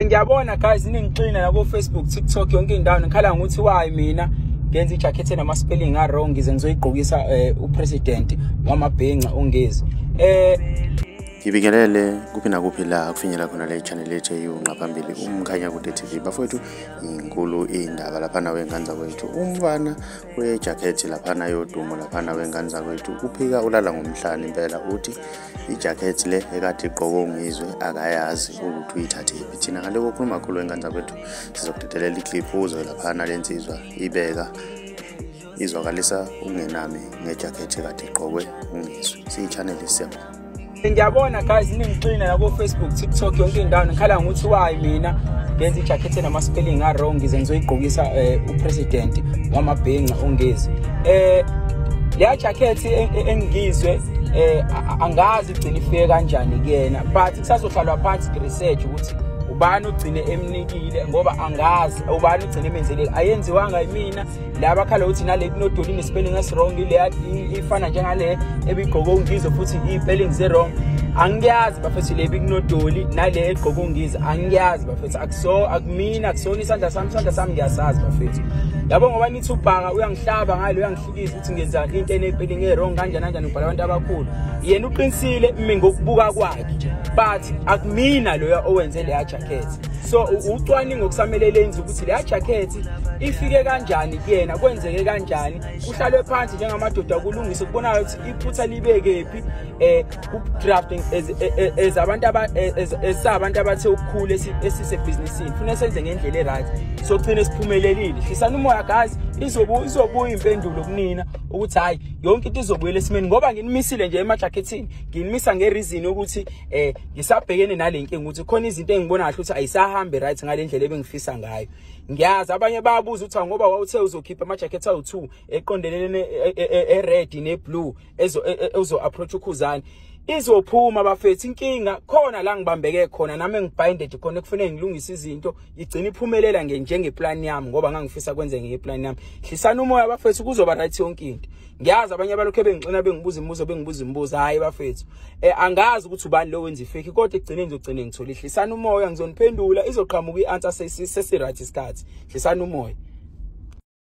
Ngiyabona guys, ningixina nabo Facebook, TikTok, yonke indawo ngikhala ngokuthi why mina ngenza ijacket enama spelling a wrong, ngize ngizoyigqokisa upresident wamabhinca uNgizwe. Ngibingelele kuphi nakuphi la kufinyela khona le channel ethu eyunqa phambili uMkhanyakude TV. Bafowethu, inkulu indaba laphana wengane zakwethu. Umfana wejacket laphana yodumo laphana wengane zakwethu uphika ulala ngomhlane impela, uthi ijacket le ekade igqokwe uNgizwe akayazi ukuthi uyithathephi. Thina ngale kokhuluma kakhulu wengane zakwethu sizokudedelela iclip uzwe laphana lensizwa ibeka izwakalisa ukungenami ngejacket ekade igqokwe uNgizwe. Siyi-channel, siyabonga. Ngiyabona guys, ningixina nabo Facebook, TikTok, yonke indawo ngikhala ngokuthi why mina ngenza ijacket enama spelling a wrong, ngize ngizoyigqokisa upresident wamabhinca uNgizwe. Leya jacket engizwe angazi igcine ifike kanjani kuyena, but kusazohlalwa phansi research ukuthi ubani ugcine emnikile, ngoba angazi ubani ugcine emenzele. Ayenziwanga yimina. Laba khala ukuthi nale kunodoli ne-spelling esi-wrong, le ifana njengale ebigqoke uNgizwe futhi i-spelling ze-wrong. Angiyazi bafethu, le bikunodoli nale egqoke uNgizwe angiyazi bafethu, akuso akumina, akusona isandla sami, isandla sami ngiyasazi bafethu. Yabo, ngoba nithi ubhaka uyangihlaba ngalo, uyangihlikiza ukuthi ngenza into ene-spelling e-wrong kanjani kanjani, ngibhala abantu abakhulu. Yena uqinisile mina ngokubuka kwakhe, but akumina loya owenze leya jacket. So ucwaningo kusamele lenze ukuthi leya jacket ifike kanjani kuyena, kwenzeke kanjani, kuhlalwe phansi njengamadoda kulungise, kubonakala ukuthi iphutha libekephi. Ku-drafting as abantu esabantu abathe ukukhula esisebhizinisini, funa senze ngendlela e-right, so gcine siphumelelile. Hlisani umoya guys, izobuya impendulo kunina ukuthi hayi, yonke into izobuyela esimeni, ngoba nginimisile nje emajakethini, nginimisa ngereason ukuthi ngisabhekene nale nkinga ukuthi khona izinto engibona kahle ukuthi ayisahambi right ngale ndlela ebengifisa ngayo. Ngiyazi abanye bayabuza ukuthi ngoba wawuthe uzokhipha amajakhethi awu2 eqondelene e-red ne-blue ezo ezo approach uKhuzani, izophuma bafethu. Inkinga khona la ngibambeke khona nami, engibinded khona, kufanele ngilungise izinto, igcina iphumelela njengeplan yami, ngoba ngangifisa kwenze ngeplan yami. Hlisana umoya bafethu, kuzoba right yonke into. Ngiyazi abanye balokho bengixina, bengibuza imibuzo, bengibuza imibuzo. Hayi bafethu, angazi ukuthi ubani lo wenza ifake, kodwa ekugcineni ngizogcina ngithola. Hlisana umoya, ngizoniphendula, izoqhamuka i-answer sesi right isikhathi. Hlisana umoya.